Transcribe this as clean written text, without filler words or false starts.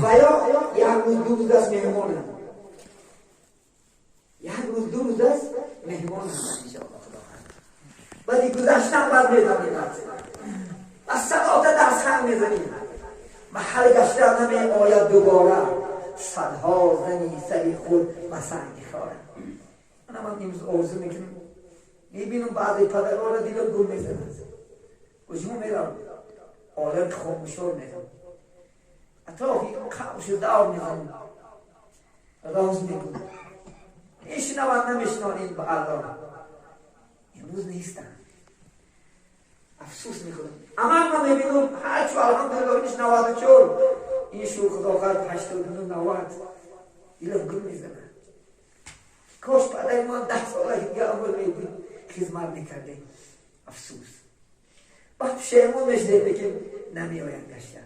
Ва ё як рӯз, 2 рӯз аст меҳмонам, як рӯз, 2 рӯз аст меҳмонам, иншоаллоҳ. Худо баъди гузаштан баъд мезанем, аз салота дар сар мезанем. Маҳал гашта намеояд дубора, садҳо зани сари худ ба санг хорад. Ман имрӯз орзу мекунам, мебинам баъзе падарҳоро, дилам гул мезанад. Куҷо мерам? Олам хомӯшор мерам, атрофи қавшу давр мезанам, роз мегӯям, мешунаванд, намешунаванд. Ин ба Аллоҳ имрӯз нестанд, афсӯс мехӯрам. Амал ман мебинам, ҳарчу, алҳамдулиллоҳ, иниш 94, ин шу, худо хоҳад, 89, 90. Дилам гул мезанад. Кош падари ман 10 сола дига умр медид, хизмат мекардем. Афсӯс, баъд пушаймон мешудем, лекин намеояд гашта.